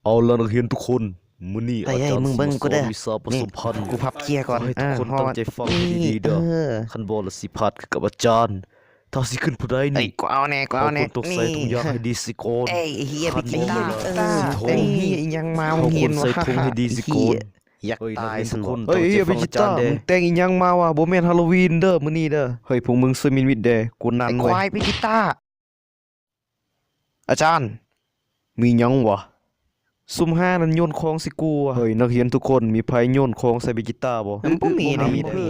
ເອົາລະນັກຮຽນທຸກຄົນ, ມື້ນີ້ອາຈານຊິມາສອນວິຊາປະສົມພັນ. ເອີ ເຮີ້ຍ ມຶງເບິ່ງກູເດີ້. ນີ້ ເອີ ເຮີ້ຍ ກູພັບເຄີຍກ່ອນ. ໃຫ້ທຸກຄົນຕັ້ງໃຈຟັງໃຫ້ດີໆເດີ້. ເອີ ຄັນບໍ່ລະຊິພາດຄືກັບອາຈານ. ຖ້າຊິຂຶ້ນຜູ້ໃດນີ້ ເອີຍ ກູເອົາແນ່ ກູເອົາແນ່. ທຸກຄົນຕ້ອງໃສ່ຖົງຢາງໃຫ້ດີຊິກ່ອນ. ນີ້ ເອີຍ ເຮີ້ຍ ເບຈິຕ້າ. ຄັນບໍ່ລະ ເອີຍ ຖົງ ເອີຍ ເຮີ້ຍ ອີ່ຫຍັງມາ ເຮົາຄວນໃສ່ຖົງໃຫ້ດີຊິກ່ອນ. ເອີຍ ນັກຮຽນທຸກຄົນ ເອີຍ ເຮີ້ຍ ເບຈິຕ້າ ມຶງແຕ່ງອີ່ຫຍັງມາວະ? ບໍ່ແມ່ນຮາໂລວີນເດີ້ ມື້ນີ້ເດີ້. ເຮີ້ຍ ພວກມຶງຊ່ວຍມິດໆແດ່ ກູນັ່ງເວີຍ. ໄອ້ຄວາຍ ເບຈິຕ້າ. ອາຈານ ມີຫຍັງວະ? ຊຸມຫ້ານັ້ນໂຍນຂອງໃສ່ກູວະ. ເຮີ້ຍ ນັກຮຽນທຸກຄົນ ມີໃຜໂຍນຂອງໃສ່ເບຈິຕ້າບໍ່? ມັນບໍ່ມີນີ້. ເອີ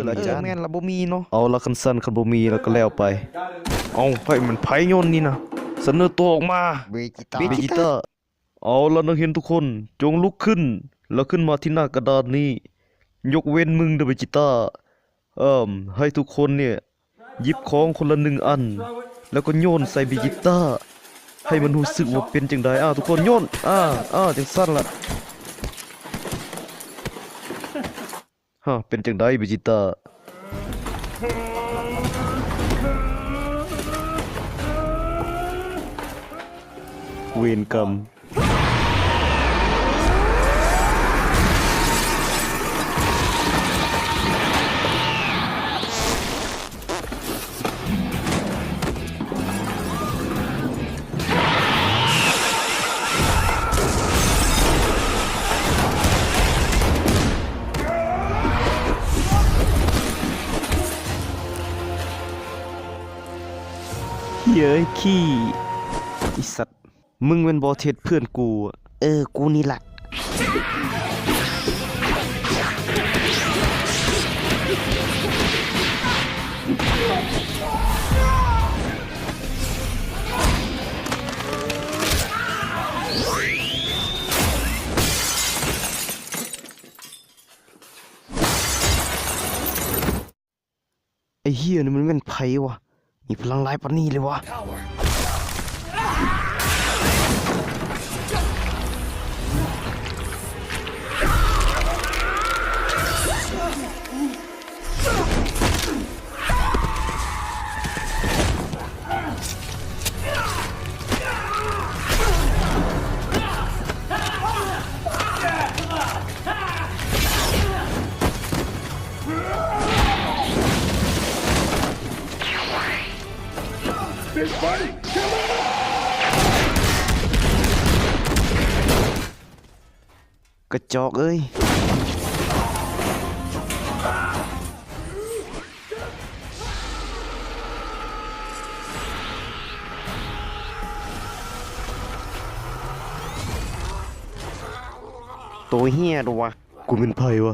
ແມ່ນລະ ບໍ່ມີເນາະ. ເອົາລະ ຄັນຊັ້ນ ຄັນບໍ່ມີລະກໍແລ້ວໄປ. ເອົາ ໃຜ ມັນໃຜໂຍນນີ້ນະ? ສະເໜີຕົວອອກມາ ເບຈິຕ້າ. ເບຈິຕ້າ. ເອົາລະ ນັກຮຽນທຸກຄົນ ຈົ່ງລຸກຂຶ້ນ ແລ້ວຂຶ້ນມາທີ່ໜ້າກະດານນີ້. ຍົກເວັ້ນມຶງເດີ້ ເບຈິຕ້າ. ເອີມ ໃຫ້ທຸກຄົນນີ້ ຫຍິບຂອງຄົນລະໜຶ່ງອັນ ແລ້ວກໍໂຍນໃສ່ເບຈິຕ້າ ໃຫ້ມັນຮູ້ສຶກວ່າເປັນຈັ່ງໃດ. ອາ ທຸກຄົນໂຍນ ອາ ອາ ຈັ່ງຊັ້ນລະ. ຮະ ເປັນຈັ່ງໃດເບຈິຕ້າ? ເວນກຳ. ເຮີ້ຍ ຂີ້ ອີສັດ. ມຶງແມ່ນບໍ່ທີ່ເຮັດເພື່ອນກູ? ເອີ ກູນີ້ລະ. ໄອ້ເຫ່ຍ ນີ້ມັນແມ່ນໃຜວະ? ມີພະລັງຫຼາຍປານນີ້ເລີຍວະ? ກະຈອກເອີຍ. ໂຕເຫຍດວະ. ກູແມ່ນໃຜວະ?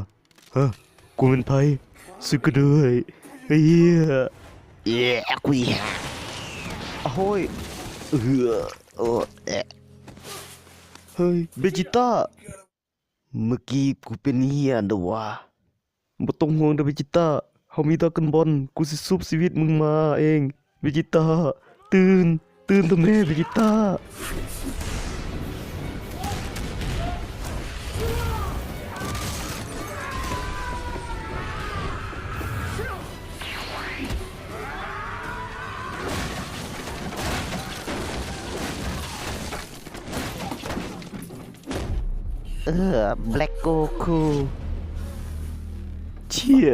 ຮະ ກູແມ່ນໃຜ? ຊ່ວຍກູດ້ວຍ ໄອ້ເຫຍ. ເອ ກູ ໂອ້ຍ ເອີ ໂອ ເອ. ເຮີ້ຍ ເບຈິຕ້າ. ເມື່ອກີ້ກູເປັນເຫຍເດີ້ວະ. ບໍ່ຕ້ອງຫ່ວງເດີ້ເບຈິຕ້າ, ເຮົາມີດຣາກອນບອນ, ກູຊິຊຸບຊີວິດມຶງມາເອງ. ເບຈິຕ້າ ຕື່ນ, ຕື່ນເຖາະແມ່ເບຈິຕ້າ. ເອີ ແບລັກໂກຄູ. ເຊຍ.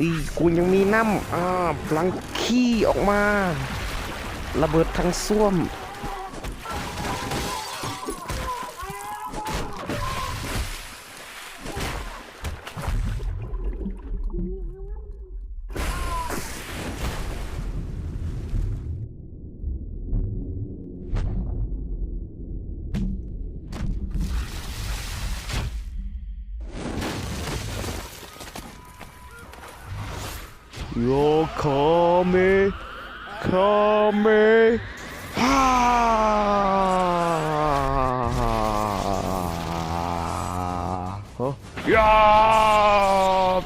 ອີ ກູຍັງມີນ້ຳ ອາ ພະລັງຂີ້ອອກມາ ລະເບີດທັງສ້ວມ. ໂຍ ຄາເມ ຄາເມ ຮະ ຢາດ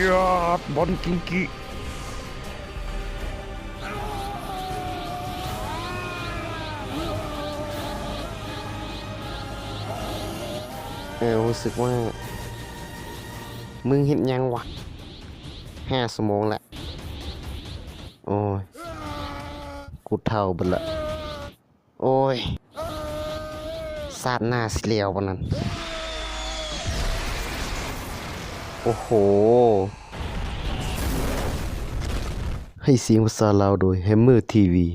ຢາດ ບັນກິງກິ. ເອີ ຮູ້ສຶກວ່າ ມຶງເຮັດຫຍັງວະ? ຫ້າຊົ່ວໂມງແລ້ວ. ໂອ້ຍ ກູເຖົ້າເບິດລະ. ໂອ້ຍ ຊາດໜ້າຊິແລ້ວປານນັ້ນ. ໂອ້ໂຫ. ໃຫ້ສຽງພາສາລາວໂດຍ Hammer ທີວີ.